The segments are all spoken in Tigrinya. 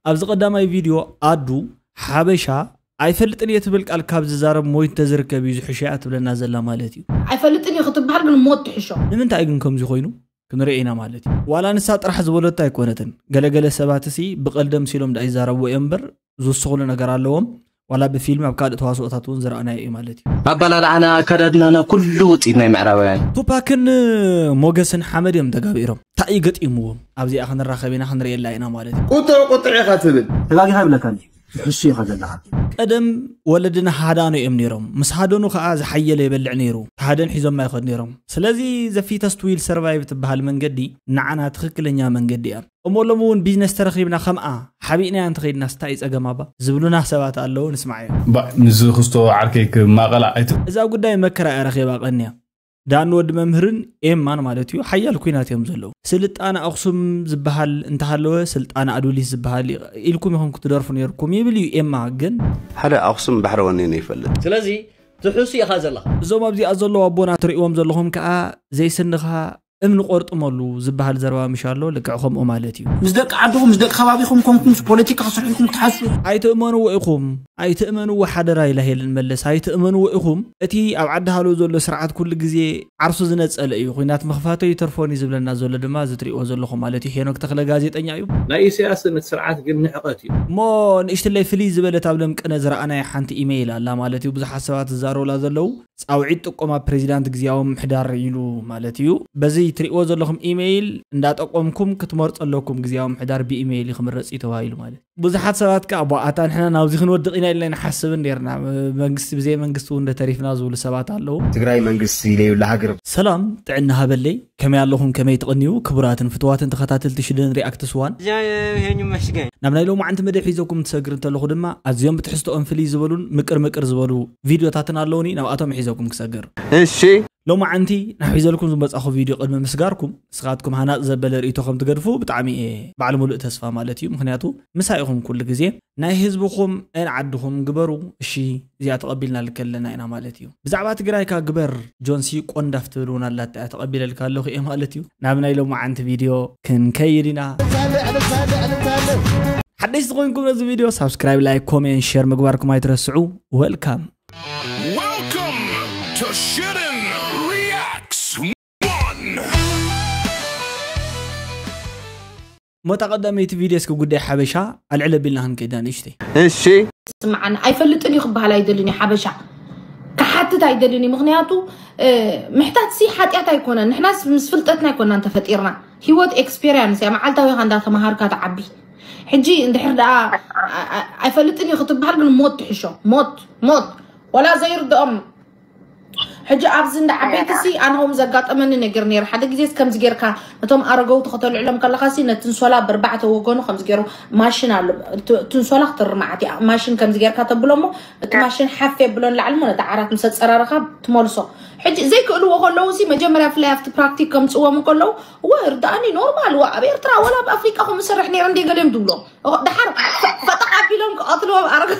ኣብዚ ቀዳማይ ቪድዮ ኣዱ ሓበሻ ኣይፈልጥን እየ ትብል ቃል ካብ ዝዛረብ ሞይት ተዝርከብ እዩ ዝሕሸያ ትብለና ዘላ ማለት እዩ። ኣይፈልጥን እዩ ክትበሃል ግን ሞት ትሕሾ። ንምንታይ ግን ከምዚ ኮይኑ ክንርኢ ኢና ማለት እዩ። ዋላ ንሳ ጥራሕ ዝበለቶ ኣይኮነትን። ገለገለ ሰባት ሲ ብቐልዲ ኣምሲሎም ዳ ይዛረብዎ እዮም እምበር ዝውስኹሉ ነገር ኣለዎም። ዋላ ብፊልም ኣብ ካልእ ተዋስኦታት እውን ዝረኣናዮ እዩ ማለት እዩ። ኣባላልዓና ኣካዳድናና ኩሉ ውፅኢት ናይ ምዕራባውያን። ቱፓክን ሞገስን ሓመድ እዮም ተጋቢሮም። እንታይ እዩ ገጢምዎም? ኣብዚኣ ክንራኸብ ኢና ክንርእየላ ኢና ማለት እዩ። ቁጥዕ ቁጥዕ ኢኻ ትብል። ተጋጊኻ ይብለካ እንዲ ትሕሱ ኢኻ ዘለኻ። ቀደም ወለድና ሃዳኖ እዮም ነይሮም። ምስ ሃደኑ ከዓ ዝሓየለ ይበልዕ ነይሩ። ተሃደን ሒዞም ኣይኸድ ነይሮም። ስለዚ the fittest will survive ትበሃል መንገዲ ንዓና ትኽክለኛ መንገዲ እያ። እሞ ሎም እውን ቢዝነስ ተረኺብና ከምኣ ሓቢእናያ እንተኸይድና ስታይ ጸገም ኣባ ዝብሉና ሰባት ኣለዉ ንስማዕ እዮም። ባ- ንዝኽስቶ ዓርከይ ክማቐላ ኣይት እዛ ጉዳይ መከራ እያ ረኺባ ቀንያ። ዳን ወዲ መምህርን ኤማን ማለት እዩ ሓያል ኩናት እዮም ዘለዉ። ስልጣነ ኣኽሱም ዝበሃል እንተሃለወ ስልጣነ ኣዱሊስ ዝበሃል ኢ- ኢልኩም ኢኹም ክትደርፉ ነርኩም ይብል እዩ ኤማ ግን ሓደ ኣኽሱም ባሕሪ ወኒኑ ይፈልጥ። ስለዚ ትሕሱ ኢኻ ዘለኻ። እዞም ኣብዚኣ ዘለዉ ኣቦና ትርእይዎም ዘለኹም ከዓ ዘይስንኻ እምኒ ቆርጥመሉ ዝበሃል ዘረባ ምሽ ኣሎ ልክዕ ከምኡ ማለት እዩ። ምስ ደቂ ዓድኹም ምስ ደቂ ከባቢኹም ኮንኩም ምስ ፖለቲካ ክስርሕኩም ትሓሱ። ኣይትእመንዎ ኢኹም ኣይትእመንዎ ሓደራ ኢላ ሄለን መለስ ኣይትእመንዎ ኢኹም። እቲ ኣብ ዓዲ ሃሎ ዘሎ ስርዓት ኩሉ ግዜ ዓርሱ ዝነጸለ እዩ። ኩናት መኽፋቶ ይተርፎን እዩ ዝብለና ዘሎ ድማ እዚ ትርእይዎ ዘለኹም ማለት እዩ። ሄኖክ ተኽለ ጋዜጠኛ እዩ። ናይ ኢሳያስ ነት ስርዓት ግን ንዕቐት እዩ። እሞ ንእሽትለይ ፍልይ ዝበለት ኣብ ለምቅነ ዝረኣናያ ሓንቲ ኢሜይል ኣላ ማለት እዩ። ብዙሓት ሰባት ዝዛረቡላ ዘለዉ ጻውዒት ጥቆማ ፕሬዚዳንት ግዜያዊ ምሕዳር ኢሉ ማለት እዩ። በዚ ትርእይዎ ዘለኹም ኢሜይል እንዳጠቆምኩም ክትመርጹ ኣለኩም። ግዜያዊ ምሕዳር ብኢሜይል እዩ ክምረጽ እዩ ተባሂሉ ማለት ብዙሓት ሰባት ከዓ ቧ ኣታ ንሕና ናብዚ ክንወድቕ ኢና ኢልና ንሓስብን ነርና። መንግስቲ ብዘይ መንግስቲ እውን ተሪፍና ዝብሉ ሰባት ኣለዉ። ትግራይ መንግስቲ ዘይብላ ሃገር። ሰላም ጥዕና ሃበለይ፣ ከመይ ኣለኹም? ከመይ ትቕንዩ? ክቡራትን ፍትዋትን ተኸታተልቲ ሽደን ሪኣክትስ ዋን፣ ሄኙ መስገን ናብ ናይ ሎማዓንቲ መደብ ሒዘኩም ትሰግር እንተለኹ ድማ ኣዝዮም ብትሕዝቶኦም ፍልይ ዝበሉን ምቅር ምቅር ዝበሉ ቪድዮታትን ኣለውኒ፣ ናብኣቶም ሒዘኩም ክሰግር። እሺ ሎማዓንቲ ናብ ሒዘልኩም ዝመጻኹ ቪድዮ ቅድሚ ምስጋርኩም ንስኻትኩም ሃናጽ ዘበለ ርእይቶ ከም ትገድፉ ብጣዕሚ እየ ባዕሊ ሙሉእ ተስፋ ማለት እዩ። ምክንያቱ ምሳይ ኢኹም ኩሉ ግዜ። ናይ ህዝብኹም ናይ ዓድኹም ግበሩ። እሺ እዚኣ ተቐቢልና ልከለና ኢና ማለት እዩ። ብዛዕባ ትግራይካ ግበር ጆንሲ ቆንዳፍ ትብል እውን ኣላታ እያ ተቐቢለልካ ኣለኹ እየ ማለት እዩ። ናብ ናይ ሎማዓንቲ ቪድዮ ክንከይድ ኢና። ሓደሽቲ ኮይንኩም ነዚ ቪድዮ ሳብስክራይብ፣ ላይክ፣ ኮሜንት፣ ሼር ምግባርኩም ኣይትረስዑ። ወልካም Welcome to Shitten Reacts one. ሞታ ቀዳመይቲ ቪድዮ እስኪ ጉዳይ ሓበሻ ኣልዕል ኣቢልና ክንከይዳ ንእሽተይ። እሺ ስምዓኒ ኣይፈልጥን እዩ ክበሃል ኣይደልን እዩ ሓበሻ ክሓትት ኣይደልን እዩ። ምክንያቱ እ፣ ምሕታት ሲ ሓጢኣት ኣይኮነን። ንሕናስ ምስ ፍልጠትና ኣይኮናን ተፈጢርና። ህይወት ኤክስፔሪንስ እያ። መዓልታዊ ኢኻ እንዳተምሃርካ ትዓቢ። ሕጂ እንድሕር ደኣ ኣ- ኣ- ኣይፈልጥን እዩ ክትበሃል ግን ሞት ትሕሾ። ሞት ሞት ወላ ዘይርድኦም። ሕጂ ኣብዚ እንዳ ዓበይቲ ሲ ኣነ ኸም ዘጋጠመኒ ነገር ነይሩ። ሓደ ግዜስ ከምዚ ጌርካ ነቶም ኣረገውቲ ከተልዕሎም ከለኻ ሲ ነቲ እንሶላ በርባዕተ ወገኑ ከምዚ ገይሩ ማሽን ኣሎ። እቲ እቲ እንሶላ ክትርማዓት እያ። ማሽን ከምዚ ጌርካ ተብሎ እሞ እቲ ማሽን ሓፍ የብሎ ንላዕሊ እሞ ነቲ ዓራት ምስ ኣጸራረኻ ትመልሶ። ሕጂ ዘይክእልዎ ከለዉ ሲ መጀመርያ ብፍላይ ኣብቲ ፕራክቲክ ከምጽዎም ከለዉ እወ እርዳእኒ ኖርማል እወ ኣብ ኤርትራ ወላ ኣብ ኣፍሪቃ ከምኡ ዝሰርሕ ነይረ እንደ ገለ እዮም ዝብሎ። እወ ደሓር ፈ- ፈጠቕ ኣቢሎም ክቐትልዎም ኣረገ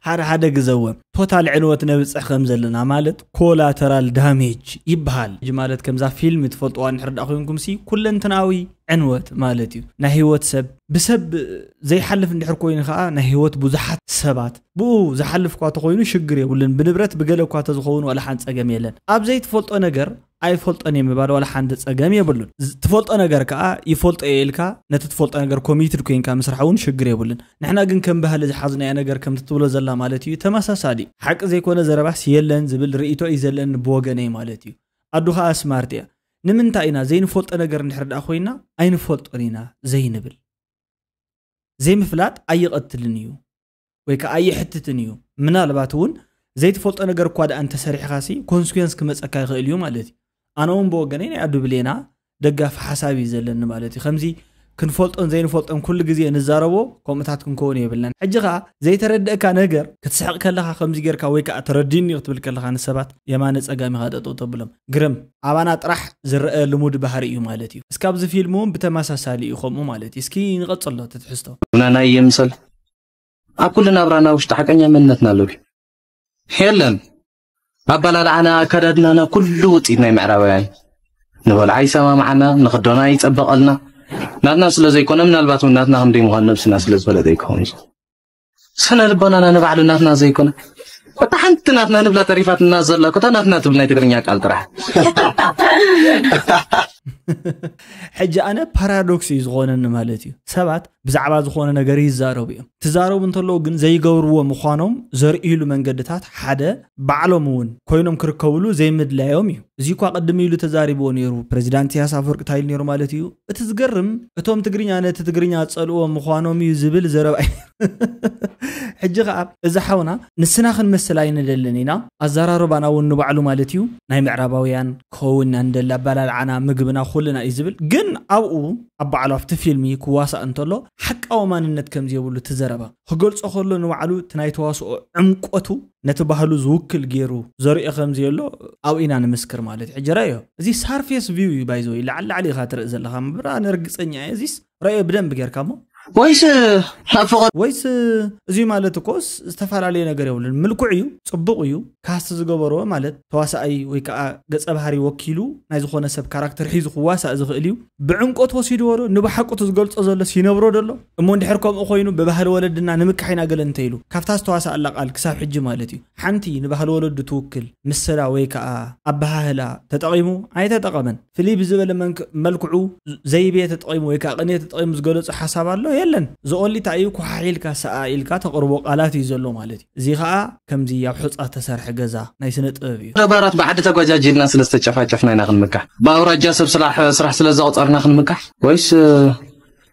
ሓደ ሓደ ግዘ እውን ቶታል ዕንወት ነብፅሕ ከም ዘለና ማለት ኮላተራል ዳሜጅ ይበሃል። እዚ ማለት ከምዛ ፊልም ትፈልጥዋ እንድሕር ዳ ኮይንኩም ሲ ኩለንትናዊ ዕንወት ማለት እዩ። ናይ ህይወት ሰብ ብሰብ ዘይሓልፍ እንድሕር ኮይኑ ከዓ ናይ ህይወት ብዙሓት ሰባት ብኡ ዝሓልፍ እኳ ተኮይኑ ሽግር የብሉን። ብንብረት ብገለ እኳ ተዝኸውን ዋላ ሓንቲ ፀገም የለን። ኣብ ዘይትፈልጦ ነገር ኣይፈልጦን እየ ምባል ዋላ ሓንቲ ፀገም የብሉን። ዝ- ትፈልጦ ነገር ከዓ ይፈልጦ እየ ኢልካ ነቲ ትፈልጦ ነገር ኮሚትድ ኮይንካ ምስራሕ እውን ሽግር የብሉን። ንሕና ግን ከም ባህሊ ዝሓዝናዮ ነገር ከምቲ ትብሎ ዘላ ማለት እዩ ተመሳሳሊ እዩ። ሓቂ ዘይኮነ ዘረባስ የለን ዝብል ርእይቶ እዩ ዘለኒ ብወገነይ ማለት እዩ። ኣዱ ከዓ ስማርት እያ። ንምንታይ ኢና ዘይንፈልጦ ነገር እንድሕር ደኣ ኮይና ኣይንፈልጦን ኢና ዘይንብል? ዘይምፍላጥ ኣይቐትልን እዩ ወይ ከዓ ኣይሕትትን እዩ። ምናልባት እውን ዘይትፈልጦ ነገር እኳ ደኣ እንተሰሪሕኻሲ ኮንስኩንስ ክመፀካ ይኽእል እዩ ማለት እዩ። ኣነ እውን ብወገነይ ናይ ኣዱ ብሌና ደጋፊ ሓሳብ እዩ ዘለኒ ማለት እዩ። ከምዚ ክንፈልጦን ዘይንፈልጦን ኩሉ ግዜ ንዛረቦ ከምኡታት ክንከውን የብልናን። ሕጂ ከዓ ዘይተረድእካ ነገር ክትስሕቕ ከለኻ ከምዚ ጌርካ ወይ ከዓ ተረዲኒ ክትብል ከለኻ ንሰባት የማነ ጸጋም ኢኻ ጠጠው ተብሎም። ግርም ኣባና ጥራሕ ዝረአ ልሙድ ባህሪ እዩ ማለት እዩ። እስካብ እዚ ፊልም እውን ብተመሳሳሊ እዩ ከምኡ ማለት እዩ። እስኪ ንቐጽሎ እቲ ትሕዝቶ። ናናይ የምሰል ኣብ ኩሉ ናብራና ውሽጢ ሓቀኛ መንነትና ኣሎ ድዩ? የለን። ኣባላልዓና ኣከዳድናና ኩሉ ውፅኢት ናይ ምዕራባውያን። ንበልዓ ይሰማምዓና፣ ንኽዶና ይፀበቐልና። ናትና ስለ ዘይኮነ፣ ምናልባት እውን ናትና ክንደይ ምዃኑ ነብስና ስለ ዝፈለጠ ይኸውን። ስነ ልቦናና ንባዕሉ ናትና ዘይኮነ፣ እታ ሓንቲ ናትና ንብላ ተሪፋትና ዘላ እኮ እታ ናትና ትብል ናይ ትግርኛ ቃል ጥራሕ። ሕጂ ኣነ ፓራዶክስ እዩ ዝኾነኒ ማለት እዩ። ሰባት ብዛዕባ ዝኾነ ነገር ይዛረቡ እዮም። ትዛረቡ እንተለዉ ግን ዘይገብርዎ ምዃኖም ዘርእይሉ መንገድታት ሓደ፣ ባዕሎም እውን ኮይኖም ክርከብሉ ዘይምድላዮም እዩ። እዚ እኳ ቅድም ኢሉ ተዛሪብዎ ነይሩ። ፕሬዚዳንት ኢሳያስ ኣፈወርቂ እንታይ ኢሉ ነይሩ ማለት እዩ? እቲ ዝገርም፣ እቶም ትግርኛ ነቲ ትግርኛ ዝጸልእዎ ምዃኖም እዩ ዝብል ዘረባ እዩ። ሕጂ ኸዓ እዚ ሓውና ንስና ክንመስል ኣይንደልን ኢና። ኣዘራርባና እውን ንባዕሉ ማለት እዩ ናይ ምዕራባውያን ክኸውን ኢና ንደሊ፣ ኣበላልዓና፣ ምግብና፣ ኩልና እዩ ዝብል። ግን ኣብኡ ኣብ ባዕሉ ኣብቲ ፊልም ክዋሳእ እንተሎ ሓቃዊ ማንነት ከም ዘይብሉ እቲ ዘረባ ክገልጾ ከሎ ንባዕሉ እቲ ናይ ተዋስኦ ዕምቆቱ ነቲ ባህሉ ዝውክል ገይሩ ዘርእዮ ከም ዘየሎ ኣብኡ ኢና ንምስክር ማለት እዩ። ሕጂ ራዮ እዚ ሳርፌስ ቪው እዩ ባይዘ ላዕሊ ላዕሊ ኢኻ ትርኢ ዘለኻ ምብራ ነርግፀኛ እየ። እዚስ ራዮ ብደንብ ጌርካ እሞ ወይስ ናብ ፍቕሪ ወይስ እዚ ማለት እኮ ስ- ዝተፈላለየ ነገር የብሉን። ምልኩዕ እዩ፣ ጽቡቕ እዩ። ካስት ዝገበርዎ ማለት ተዋሳኣይ ወይ ከዓ ገጸ ባህሪ ወኪሉ ናይ ዝኾነ ሰብ ካራክተር ሒዙ ክዋሳእ ዝኽእል እዩ። ብዕምቆት ወሲድዎ ዶ ንብሓቁ እቲ ዝገልጾ ዘሎ ሲነብሮ ደሎ እሞ እንድሕር ከምኡ ኮይኑ ብባህሊ ወለድና ንምካሕ ኢና ገለ እንተ ኢሉ ካብታ ዝተዋሳኣላ ቃል ክሳብ ሕጂ ማለት እዩ ሓንቲ ንባህሊ ወለዱ ትውክል ምስላ ወይ ከዓ ኣበሃህላ ተጠቒሙ ኣይተጠቐመን። ፍልይ ብዝበለ መንክ- መልክዑ ዘይቤ ተጠቒሙ ወይ ከዓ ቅኔ ተጠቒሙ ዝገለጾ ሓሳብ ኣሎ የለን። ዝኦንሊ እንታይ እዩ ኩሓሕ ኢልካ ሰኣ ኢልካ ተቕርቦ ቃላት እዩ ዘሎ ማለት እዩ። እዚ ከዓ ከምዚ ኣብ ሑፃ ተሰርሐ ገዛ ናይ ስነ ጥበብ እዩ። ተግባራት ብዓዲ ተጓጃጅልና ስለ ዝተጨፋጨፍና ኢና ክንምካሕ? ብኣውራጃ ሰብ ስራሕ ስራሕ ስለ ዘቑፀርና ክንምካሕ? ወይስ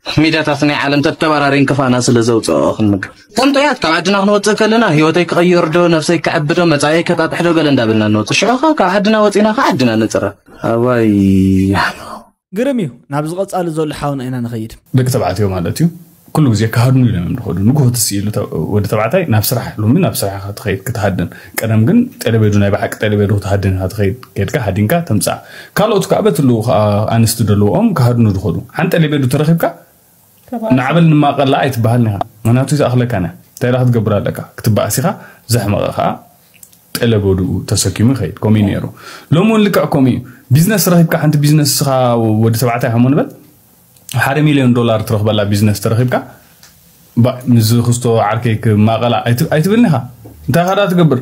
ሚድያታት ናይ ዓለም ተተባራሪን ክፋና ስለ ዘውፅኦ ክንምካሕ? ከም ጥያት ካብ ዓድና ክንወፅእ ከለና ህይወተይ ክቕይር ዶ፣ ነብሰይ ክዕብ ዶ፣ መፃእየይ ከጣጥሕ ዶ ገለ እንዳበልና ንወፅእ። ሽዑ ከዓ ካብ ዓድና ወፂና ከዓ ዓድና ንፅረ። ኣዋይ ግርም እዩ። ናብ ዝቐጻሊ ዘሎ ሓውና ኢና ንኸይድ። ደቂ ተባዕትዮ ማለት እዩ ኩሉ ግዜ ክሃድኑ ኢሎም እዮም ዝኸዱ። ንግሆ ትስኢሉ ተ- ወዲ ተባዕታይ ናብ ስራሕ ሎሚ ናብ ስራሕ ክትኸይድ ክትሃድን። ቀደም ግን ጠለቤዱ ናይ ብሓቂ ጠለቤዱ ክትሃድን ኢኻ ትኸይድ። ከድካ ሃዲንካ ተምጻእ። ካልኦት ከዓ በትሉ ከዓ ኣንስቲ ደለዎም ክሃድኑ ዝኸዱ። ሓንቲ ጠለቤዱ ተረኺብካ ንዓበል ንማቐላ ኣይትበሃልን ኢኻ። ምክንያቱ ይዝኣኽለካ ና እንታይ ኢላ ክትገብር ኣለካ ክትበኣስ ኢኻ። ዘሕመቐ ከዓ ጠለበዱኡ ተሰኪሙ ይኸይድ። ከምኡ እዩ ነይሩ። ሎሚ እውን ልክዕ ከምኡ እዩ። ቢዝነስ ረኺብካ ሓንቲ ቢዝነስ እስኻ ወዲ ተባዕታይ ከምኡ ንበል ሓደ ሚሊዮን ዶላር ትረኽበላ ቢዝነስ ተረኺብካ ባ- ምስዚ ክስቶ ዓርከይ ክማቐላ ኣይት- ኣይትብልኒ ኢኻ። እንታይ ኻዳ ትገብር?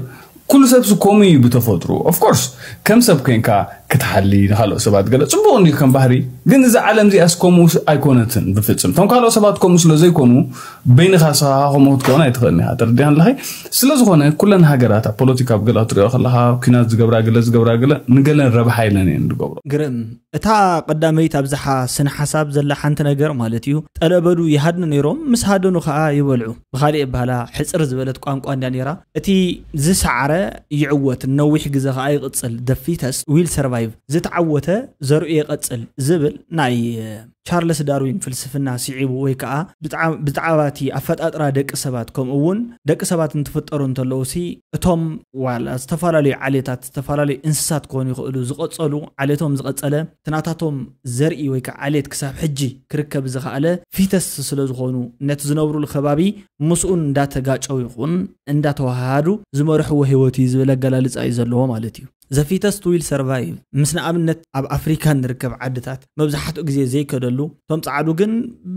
ኩሉ ሰብስ ከምኡ እዩ ብተፈጥሩ። ኦፍኮርስ ከም ሰብ ኮይንካ ክትሓሊ ንካልኦት ሰባት ገለ ፅቡቕ እንዲ ከም ባህሪ። ግን እዚ ዓለም እዚኣስ ከምኡ ስ- ኣይኮነትን ብፍፅም። እቶም ካልኦት ሰባት ከምኡ ስለ ዘይኮኑ በይንኻ ስኻ ከምኡ ክትከውን ኣይትኽእልን ኢኻ። ተረዲኻ ኣለኸ? ስለ ዝኾነ ኩለን ሃገራት ኣብ ፖለቲካ ኣብ ገለ ክትሪኦ ከለኻ ኩናት ዝገብራ ገለ ዝገብራ ገለ ንገለን ረብሓ ኢለን እየን ዝገብሮ። ግርም እታ ቀዳመይቲ ኣብዝሓ ስነ ሓሳብ ዘላ ሓንቲ ነገር ማለት እዩ። ጠለበዱ ይሃድኑ ነይሮም፣ ምስ ሃደኑ ከዓ ይበልዑ። ብካሊእ በሃላ ሕፅር ዝበለት ቋንቋ እንዳ ነይራ። እቲ ዝሰዓረ ይዕወት፣ ነዊሕ ግዘ ከዓ ይቕፅል። The fittest will survive፣ ዝተዓወተ ዘርኡ ይቐፅል ዝብል ናይ ቻርለስ ዳርዊን ፍልስፍና ስዒቡ ወይ ከዓ ብጣዕባቲ ኣፈጣጥራ ደቂ ሰባት ከምኡ እውን ደቂ ሰባት እንትፍጠሩ እንተለዉ ሲ እቶም ዋላ ዝተፈላለዩ ዓሌታት ዝተፈላለዩ እንስሳት ክኾኑ ይኽእሉ ዝቐጸሉ ዓሌቶም ዝቐጸለ እቲ ናታቶም ዘርኢ ወይ ከዓ ዓሌት ክሳብ ሕጂ ክርከብ ዝኸኣለ ፊተስት ስለ ዝኾኑ ነቲ ዝነብሩሉ ከባቢ ምስኡን እንዳተጋጨው ይኹን እንዳተዋሃሃዱ ዝመርሕዎ ህይወት እዩ ዝብል ኣገላልፃ እዩ ዘለዎ ማለት እዩ። The fittest will survive ምስ ንኣብነት ኣብ ኣፍሪካ ንርከብ ዓድታት መብዛሕትኡ ግዜ ዘይከደሉ እቶም ፃዕዱ ግን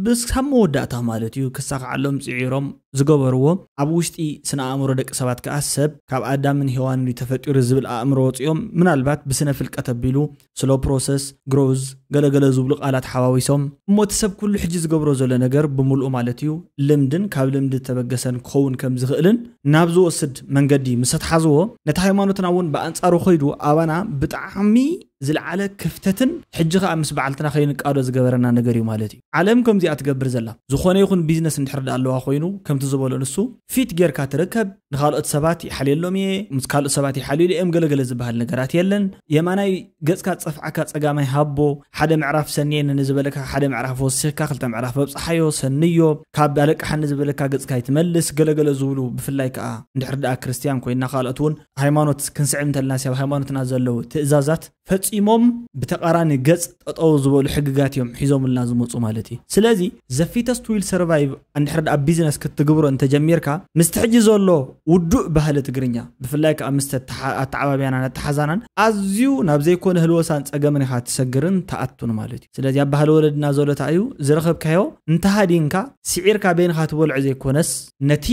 ብሳብ መወዳእታ ማለት እዩ ክሳኽዓሎም ፅዒሮም ዝገበርዎ ኣብ ውሽጢ ስነ ኣእምሮ ደቂ ሰባት ከዓ ሰብ ካብ ኣዳምን ሄዋንን እዩ ተፈጢሩ ዝብል ኣእምሮ ወፂኦም ምናልባት ብስነ ፍልቀት ኣቢሉ ስሎ ፕሮሰስ ግሮዝ ገለገለ ዝብሉ ቃላት ሓዋዊሶም እሞ እቲ ሰብ ኩሉ ሕጂ ዝገብሮ ዘሎ ነገር ብምልኡ ማለት እዩ ልምድን ካብ ልምዲ ተበገሰን ክኸውን ከም ዝኽእልን ናብ ዝወስድ መንገዲ ምስ ኣትሓዝዎ ነቲ ሃይማኖትና እውን ብኣንጻሩ ከይዱ ኣባና ብጣዕሚ ዝለዓለ ክፍተትን ሕጂ ከዓ ምስ በዓልትና ከይንቃዶ ዝገበረና ነገር እዩ ማለት እዩ። ዓለም ከምዚኣ ትገብር ዘላ ዝኾነ ይኹን ቢዝነስ እንድሕር ዳ ኣለዋ ኮይኑ ከምቲ ዝበሎ ንሱ ፊት ጌርካ ትርከብ ንካልኦት ሰባት ይሓልየሎም እየ ምስ ካልኦት ሰባት ይሓልዩሉ እዮም ገለገለ ዝበሃል ነገራት የለን። የማናይ ገጽካ ዝጸፍዓካ ጸጋማይ ሃቦ ሓደ ምዕራፍ ሰንየኒ ንዝበለካ ሓደ ምዕራፍ ወሲኽካ ክልተ ምዕራፍ ኣብጽሓዮ ሰንዮ ካብ ኣለቅሓኒ ዝበለካ ገጽካ ይትመልስ ገለገለ ዝብሉ ብፍላይ ከዓ እንድሕር ደኣ ክርስትያን ኮይንና ካልኦት እውን ሃይማኖት ክንስዕብ እንተልና ሰብ ሃይማኖትና ዘለዉ ትእዛዛት ፈጺ ፈጺሞም ብተቓራኒ ገጽ ጠጠው ዝበሉ ሕግጋት እዮም ሒዞምልና ዝመፁ ማለት እዩ። ስለዚ the fittest will survive እንድሕር ኣብ ቢዝነስ ክትግብሮ እንተጀሚርካ ምስቲ ሕጂ ዘሎ ውዱእ ባህሊ ትግርኛ ብፍላይ ከዓ ምስ ኣተሓባቢያናን ኣተሓዛናን ኣዝዩ ናብ ዘይኮነ ህልወሳን ፀገምን ኢኻ ትሰግርን ትኣቱን ማለት እዩ። ስለዚ ኣብ ባህሊ ወለድና ዘሎ እንታይ እዩ ዝረኸብካዮ እንተሃዲንካ ስዒርካ በይንኻ ትበልዖ ዘይኮነስ ነቲ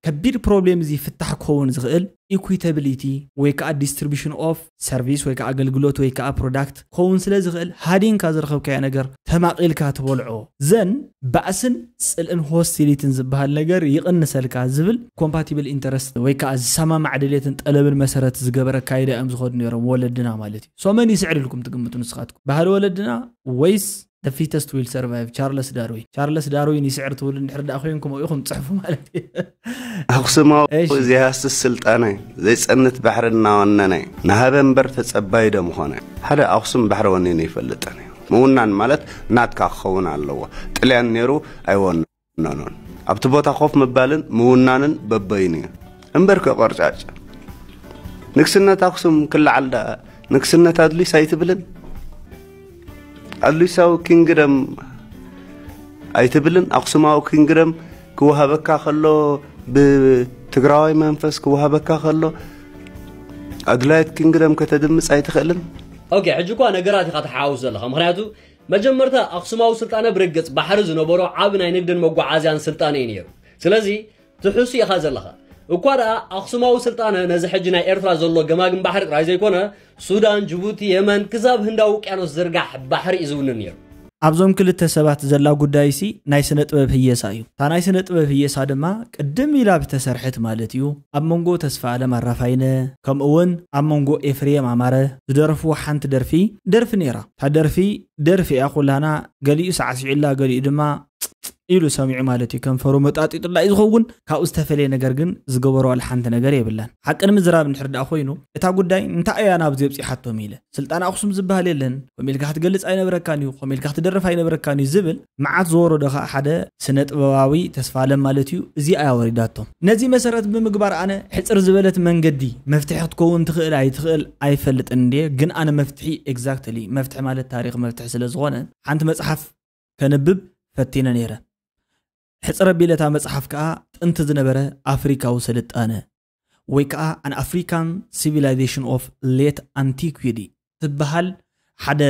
ከቢድ ፕሮብሌም እዚ ፍታሕ ክኸውን ዝኽእል ኢኩዊታብሊቲ ወይ ከዓ ዲስትሪቢሽን ኦፍ ሰርቪስ ወይ ከዓ ኣገልግሎት ወይ ከዓ ፕሮዳክት ክኸውን ስለ ዝኽእል ሃዲንካ ዝረኸብካዮ ነገር ተማቒልካ ትበልዖ ዘን ባእስን ፅልእን ሆስቲሊቲን ዝበሃል ነገር ይቕንሰልካ ዝብል ኮምፓቲብል ኢንተረስት ወይ ከዓ ዝሰማማዕ ድሌትን ጠለብን መሰረት ዝገበረ ኣካይዳ እዮም ዝኸዱ ነይሮም ወለድና ማለት እዩ። ሶመን ይስዕር ኢልኩም ትግምቱ ንስኻትኩም ባህሊ ወለድና ወይስ the fittest will survive ቻርለስ ዳርዊን። ቻርለስ ዳርዊን ይስዕር ትብሉ እንድሕር ደኣ ኮይንኩም ኢኹም ትጽሕፉ ማለት እዩ። ኣኽሱማዊ ዘይሃስስ ስልጣነ ዘይጸንት ባሕሪ እናወነነ ናሃበ እምበር ተጸባይ ዶ ምኾነ? ሓደ ኣኽሱም ባሕሪ ወኒኑ ይፈልጥን እዩ። ምውናን ማለት ናትካ ክኸውን ኣለዎ። ጥልያን ነይሩ ኣይወነኖን። ኣብቲ ቦታ ኮፍ ምባልን ምውናንን በበይኑ እዩ። እምበርከ ቆርጫጭ ንግስነት ኣኽሱም ክለዓል ደኣ ንግስነት ኣድሊስ ኣይትብልን? ኣድሊሳዊ ኪንግደም ኣይትብልን? ኣኽሱማዊ ኪንግደም ክወሃበካ ከሎ ብትግራዋይ መንፈስ ክወሃበካ ከሎ ኣድላይት ኪንግደም ከተድምፅ ኣይትኽእልን? ኦኬ፣ ሕጂ እኳ ነገራት ኢኻ ትሓዋውስ ዘለኻ። ምኽንያቱ መጀመርታ ኣኽሱማዊ ስልጣነ ብርግጽ ባሕሪ ዝነበሮ ዓቢ ናይ ንግድን መጓዓዝያን ስልጣነ እዩ ነይሩ። ስለዚ ትሕሱ ኢኻ ዘለኻ። እኳ ደኣ ኣኽሱማዊ ስልጣነ ነዚ ሕጂ ናይ ኤርትራ ዘሎ ገማግም ባሕሪ ጥራይ ዘይኮነ፣ ሱዳን፣ ጅቡቲ፣ የመን፣ ክሳብ ህንዳዊ ውቅያኖስ ዝርጋሕ ባሕሪ እዩ ዝውንን ነይሩ። ኣብዞም ክልተ ሰባት ዘላ ጉዳይሲ ናይ ስነ ጥበብ ህየሳ እዩ። እታ ናይ ስነ ጥበብ ህየሳ ድማ ቅድም ኢላ ዝተሰርሐት ማለት እዩ። ኣብ መንጎ ተስፋ ኣለም ኣራፋይነ ከምኡ እውን ኣብ መንጎ ኤፍሬም ኣማረ ዝደረፍዎ ሓንቲ ደርፊ ደርፊ ነይራ። እታ ደርፊ ደርፊ እያ ኩላና፣ ገሊኡ ሳዕሲዑላ ገሊኡ ድማ ኢሉ ሰሚዑ ማለት እዩ። ከንፈሩ መጣጢጡላ እዩ ዝኸውን። ካብኡ ዝተፈለየ ነገር ግን ዝገበሮ ዋላ ሓንቲ ነገር የብላን። ሓቂ ንምዝራብ እንድሕር ደኣ ኮይኑ እታ ጉዳይ እንታይ እያ ናብዚ ኣብፂሓቶም ኢለ ስልጣን ኣኽሱም ዝበሃል የለን፣ ከምኡ ኢልካ ክትገልፅ ኣይነበረካን እዩ፣ ከምኡ ኢልካ ክትደርፍ ኣይነበረካን እዩ ዝብል መዓት ዝወረዶ ከዓ ሓደ ስነ ጥበባዊ ተስፋ ኣለም ማለት እዩ። እዚ ኣያ ወሪዳቶም። ነዚ መሰረት ብምግባር ኣነ ሕፅር ዝበለት መንገዲ መፍትሒ ክትከውን ትኽእል ኣይትኽእል ኣይፈልጥን እንድየ፣ ግን ኣነ መፍትሒ ኤግዛክትሊ መፍትሒ ማለት ታሪኽ መፍትሒ ስለ ዝኾነ ሓንቲ መፅሓፍ ከንብብ ፈቲነ ነይረ። ሕፅር ኣቢለ እታ መፅሓፍ ከዓ ጥንቲ ዝነበረ ኣፍሪካዊ ስልጣነ ወይ ከዓ An African Civilization of Late Antiquity ትበሃል ሓደ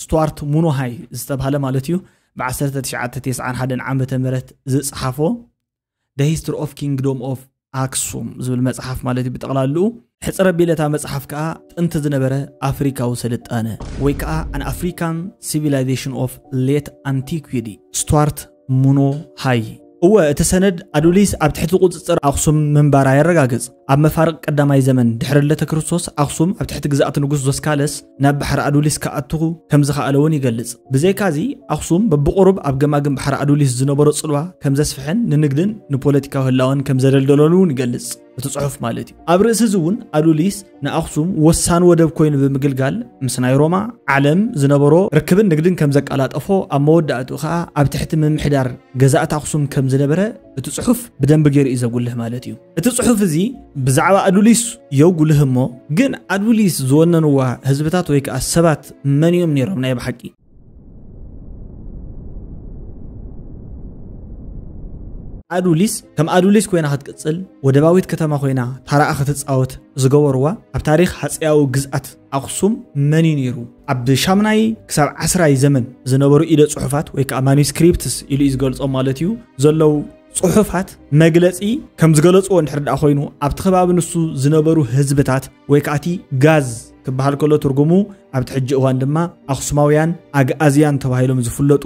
ስቱዋርት ሙኖሃይ ዝተባሃለ ማለት እዩ ብ1991 ዓመተ ምህረት ዝፀሓፎ The History of Kingdom of ኣክሱም ዝብል መፅሓፍ ማለት እዩ ብጠቕላልኡ። ሕፅር ኣቢለ እታ መፅሓፍ ከዓ ጥንቲ ዝነበረ ኣፍሪካዊ ስልጣነ ወይ ከዓ An African Civilization of Late Antiquity ስቱዋርት ሙኖ ሃይ። እወ እቲ ሰነድ ኣዱሊስ ኣብ ትሕቲ ቁፅፅር ኣኽሱም ምንባራ የረጋግፅ። ኣብ መፋርቕ ቀዳማይ ዘመን ድሕሪ ልደተ ክርስቶስ ኣኽሱም ኣብ ትሕቲ ግዝኣት ንጉስ ዞስካለስ ናብ ባሕሪ ኣዱሊስ ክኣቱ ከም ዝኸኣለ እውን ይገልጽ። ብዘይካዚ ኣኽሱም በብቑሩብ ኣብ ገማግም ባሕሪ ኣዱሊስ ዝነበሮ ጽልዋ ከም ዘስፍሐን ንንግድን ንፖለቲካዊ ህላወን ከም ዘደልደለሉ እውን ይገልጽ እቲ ጽሑፍ ማለት እዩ። ኣብ ርእሲ እዚ እውን ኣዱሊስ ንኣኽሱም ወሳኒ ወደብ ኮይኑ ብምግልጋል ምስ ናይ ሮማ ዓለም ዝነበሮ ርክብን ንግድን ከም ዘቀላጠፎ ኣብ መወዳእትኡ ከኣ ኣብ ትሕቲ ምምሕዳር ገዛእቲ ኣኽሱም ከም ዝነበረ እቲ ጽሑፍ ብደንቢ ገይሩ እዩ ዘጉልህ ማለት እዩ። እቲ ጽሑፍ እዚ ብዛዕባ ኣዱሊስ የጉልህ እሞ ግን ኣዱሊስ ዝወነንዋ ህዝብታት ወይ ከኣ ሰባት መን እዮም ነይሮም ናይ ብሓቂ? ኣዱሊስ ከም ኣዱሊስ ኮይና ክትቅጽል ወደባዊት ከተማ ኮይና ታራኣ ክትጻወት ዝገበርዋ ኣብ ታሪኽ ሃጸያዊ ግዝኣት ኣኽሱም መን እዩ ነይሩ? ኣብ ሻምናይ ክሳብ ዓስራይ ዘመን ዝነበሩ ኢደ ጽሑፋት ወይ ከዓ ማኑስክሪፕትስ ኢሉ እዩ ዝገልጾም ማለት እዩ ዘለዉ ጽሑፋት መግለጺ ከም ዝገለጽዎ እንድሕር ደኣ ኮይኑ ኣብቲ ከባቢ ንሱ ዝነበሩ ህዝብታት ወይ ከዓ እቲ ጋዝ ክበሃል ከሎ ትርጉሙ ኣብቲ ሕጂ እዋን ድማ ኣኽሱማውያን ኣግኣዝያን ተባሂሎም ዝፍለጡ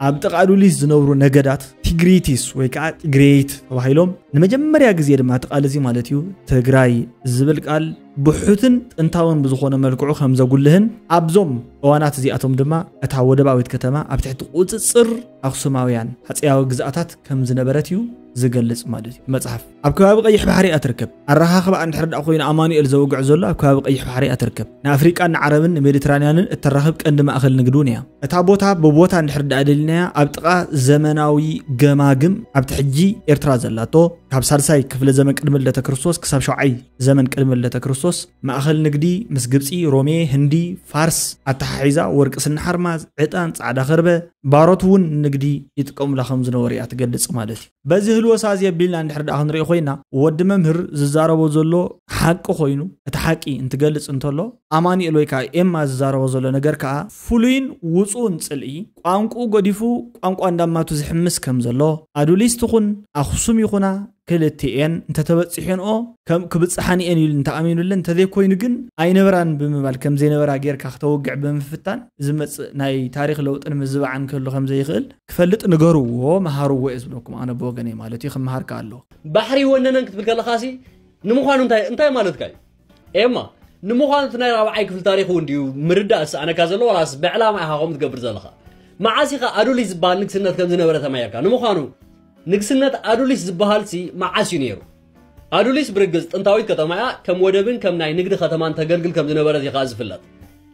ኣብ ጥቓ ኣዱሊስ ዝነብሩ ነገዳት ቲግሪቲስ ወይ ከዓ ቲግሬይት ተባሂሎም ንመጀመርያ ግዜ ድማ እቲ ቃል እዚ ማለት እዩ ትግራይ ዝብል ቃል ብሑትን ጥንታውን ብዝኾነ መልክዑ ከም ዘጉልህን ኣብዞም እዋናት እዚኣቶም ድማ እታ ወደባዊት ከተማ ኣብ ትሕቲ ቁፅፅር ኣኽሱማውያን ሃፀያዊ ግዝኣታት ከም ዝነበረት እዩ ዝገልፅ ማለት እዩ መፅሓፍ። ኣብ ከባቢ ቀይሕ ባሕሪ እያ ትርከብ። ኣረኻኽባ እንድሕር ደኣ ኮይኑ ኣማኑኤል ዘውግዕ ዘሎ ኣብ ከባቢ ቀይሕ ባሕሪ እያ ትርከብ። ንኣፍሪቃን ንዓረብን ንሜዲትራንያንን እተራኽብ ቀንዲ ማእኸል ንግዲ እውን እያ። እታ ቦታ ብቦታ እንድሕር ደኣ ደሊናያ ኣብ ጥቓ ዘመናዊ ገማግም ኣብቲ ሕጂ ኤርትራ ዘላቶ ካብ ሳልሳይ ክፍለ ዘመን ቅድሚ ልደተ ክርስቶስ ክሳብ ሸውዓይ ዘመን ቅድሚ ልደተ ክርስቶስ ማእኸል ንግዲ ምስ ግብፂ፣ ሮሜ፣ ህንዲ፣ ፋርስ ኣተሓሒዛ ወርቂ፣ ስኒ ሓርማዝ፣ ዕጣን፣ ፃዕዳ ከርበ፣ ባሮት እውን ንግዲ ይጥቀሙላ ከም ዝነበሩ እያ ትገልጽ ማለት እዩ። በዚ ህልወሳ እዚ ኣቢልና እንድሕር ደኣ ክንሪኦ ኮይና፣ ወዲ መምህር ዝዛረቦ ዘሎ ሓቂ ኮይኑ፣ እቲ ሓቂ እንትገልጽ እንተሎ፣ ኣማኑኤል ወይ ከዓ ኤማ ዝዛረቦ ዘሎ ነገር ከዓ ፍሉይን ውጹእን ጽልኢ፣ ቋንቋኡ ገዲፉ ቋንቋ እንዳማቱ ዝሕምስ ከም ዘሎ፣ ኣዱሊስ ትኹን ኣኽሱም ይኹና ክልቲኤን እንተተበጺሐንኦ ከም ክብጽሓን እየን ኢሉ እንተኣሚኑለን፣ እንተዘይኮይኑ ግን ኣይነበራን ብምባል ከም ዘይነበራ ጌርካ ክተውግዕ ብምፍታን ዝመጽእ ናይ ታሪኽ ለውጥን ምዝባዕን ክህሉ ከም ዘይኽእል ክፈልጥ ንገርዎ፣ መሃርዎ እየ ዝብለኩም ኣነ ብወገነይ ማለት እዩ። ክመሃር ከኣ ኣለዎ። ባሕሪ ይወነነን ክትብል ከለኻሲ ንምዃኑ እንታይ፣ እንታይ ማለትካ እዩ? ኤማ፣ ንምዃኑ እቲ ናይ ራብዓይ ክፍሊ ታሪኽ እውን ድዩ ምርዳእ ዝሰኣነካ ዘሎ፣ ዋላስ ብዕላማ ኢኻ ከምኡ ትገብር ዘለኻ? መዓስ ኢኻ ኣዱሊስ ዝበሃል ንግስነት ከም ዝነበረ ተማሂርካ? ንምዃኑ ንግስነት ኣዱሊስ ዝበሃልሲ መዓስ እዩ ነይሩ? ኣዱሊስ ብርግጽ ጥንታዊት ከተማ እያ፣ ከም ወደብን ከም ናይ ንግዲ ከተማን ተገልግል ከም ዝነበረት እዩ ከኣ ዝፍለጥ።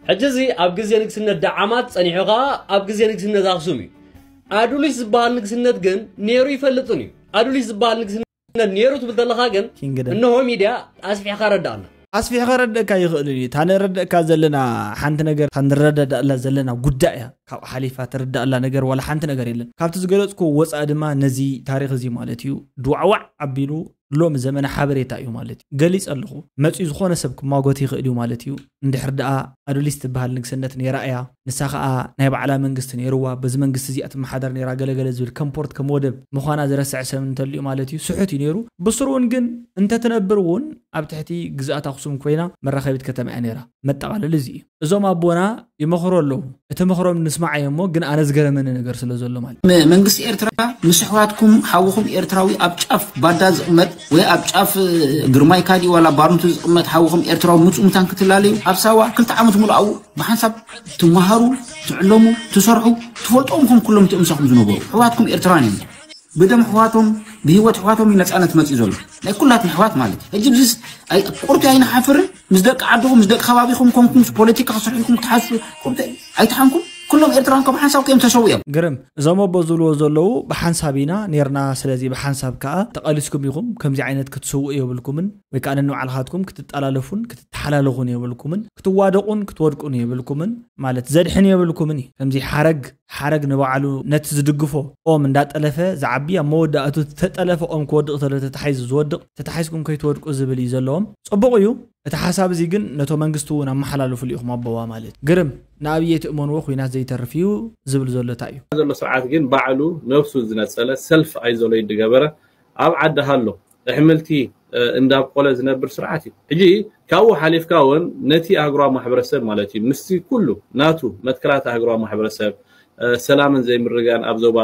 ሕጂ እዚ ኣብ ግዜ ንግስነት ደዓማት ጸኒሑ ከኣ ኣብ ግዜ ንግስነት ኣኽሱም እዩ። ኣዱሊስ ዝበሃል ንግስነት ግን ነይሩ ይፈልጥን እዩ። ኣዱሊስ ዝበሃል ንግስነት ነይሩ ትብል ዘለኻ ግን ኪንግደም። እንሆ ሚድያ ኣስፊሕካ ረዳእና። ኣስፊሕካ ረድእካ ይኽእል እዩ። እታ ንረድእካ ዘለና ሓንቲ ነገር፣ እታ ንረዳዳእላ ዘለና ጉዳይ እያ። ካብ ሓሊፋ ትርዳእላ ነገር ዋላ ሓንቲ ነገር የለን። ካብቲ ዝገለጽኩ ወጻኢ ድማ ነዚ ታሪኽ እዚ ማለት እዩ ድዋዕዋዕ ኣቢሉ ሎሚ ዘመነ ሓበሬታ እዩ ማለት እዩ። ገሊጸ ኣለኹ። መጺኡ ዝኾነ ሰብ ክማጎት ይኽእል እዩ ማለት እዩ። እንድሕር ደኣ ኣዱሊስ ትበሃል ንግስነት ነይራ እያ። ንሳ ኸኣ ናይ ባዕላ መንግስቲ ነይርዋ፣ በዚ መንግስቲ እዚኣ ትመሓደር ነይራ፣ ገለገለ ዝብል ከም ፖርት፣ ከም ወደብ ምዃና ዝረስዐ ሰብ እንተልዩ ማለት እዩ፣ ስሑት እዩ ነይሩ። ብስሩውን ግን እንተትነብር እውን ኣብ ትሕቲ ግዝኣት ኣኽሱም ኮይና መራኸቢት ከተማ እያ ነይራ። መጠቓለሊ እዚ እዩ። እዞም ኣቦና ይመኽሩ ኣለዉ። እቲ ምኽሮም ንስማዓዮ እሞ፣ ግን ኣነ ዝገረመኒ ነገር ስለ ዘሎ ማለት እዩ። ም-፣ መንግስቲ ኤርትራ ምስ ኣሕዋትኩም ሓውኹም ኤርትራዊ ኣብ ጫፍ ባዳ ዝቕመጥ ወይ ኣብ ጫፍ፣ እ፣ ግርማይ ካዲ ዋላ ባርንቱ ዝቕመጥ ሓውኹም ኤርትራዊ ምጽኡ ምታን ክትላለዩ ኣብ ሳዋ ክልተ ዓመት ሙሉእ ኣብኡ ብሓንሳብ ትመሃሩ፣ ትዕለሙ፣ ትሰርሑ፣ ትፈልጦም ከም ኩሎም እቲ ምሳኹም ዝነበሩ ኣሕዋትኩም ኤርትራን እዮም። ብደም ኣሕዋቶም፣ ብህይወት ኣሕዋቶም እዩ ነጻነት መጺኡ ዘሎ። ናይ ኩላትና ኣሕዋት ማለት እዩ። ሕጂ ብዚስ ኣይ-፣ ቁርቢ ኣይንሓፍርን? ምስ ደቂ ዓድኹም፣ ምስ ደቂ ከባቢኹም ኮንኩም፣ ምስ ፖለቲካ ክሰርሑ ኢልኩም ክትሓስቡ ቁርቢ ኣይትሓንኩም? ኩሎም ኤርትራን ከም ሓንሳብ እዮም ተሰዊኦም። ግርም፣ እዞም ኣቦ ዝብልዎ ዘለዉ ብሓንሳብ ኢና ኔርና፣ ስለዚ ብሓንሳብ ከኣ ተቓሊስኩም ኢኹም፣ ከምዚ ዓይነት ክትስውኡ የብልኩምን፣ ወይ ከኣ ነንባዕልኻትኩም ክትጠላለፉን ክትተሓላለኹን የብልኩምን፣ ክትዋደቑን ክትወድቁን የብልኩምን፣ ማለት ዘድሕን የብልኩምን እዩ። ከምዚ ሓረግ፣ ሓረግ ንባዕሉ ነቲ ዝድግፎ ኦም እንዳጠለፈ ዝዓቢ፣ ኣብ መወዳእቱ ዝተጠለፈ ኦም ክወድቕ ተሎ ተታሒዙ ዝወድቕ፣ ተታሒዝኩም ከይትወድቁ ዝብል እዩ ዘለዎም። ጽቡቕ እዩ። እቲ ሓሳብ እዚ ግን ነቶ መንግስቲ እውን ኣመሓላልፉሉ ኢኹም ኣቦዋ ማለት እዩ። ግርም፣ ንኣብይ ኣይትእመንዎ፣ ኲናት ዘይተርፍ እዩ ዝብል ዘሎ እንታይ እዩ? ዘሎ ስርዓት ግን ባዕሉ ነብሱ ዝነጸለ ሰልፍ ኣይዞሌት ዝገበረ ኣብ ዓዲ ሃሎ ኣሕምልቲ፣ እ፣ እንዳብቆለ ዝነብር ስርዓት እዩ። ሕጂ ካብኡ ሓሊፍካ እውን ነቲ ኣህጉራዊ ማሕበረሰብ ማለት እዩ ምስቲ ኩሉ ናቱ መትከላት ኣህጉራዊ ማሕበረሰብ፣ እ፣ ሰላምን ዘይምርጋን ኣብ ዞባ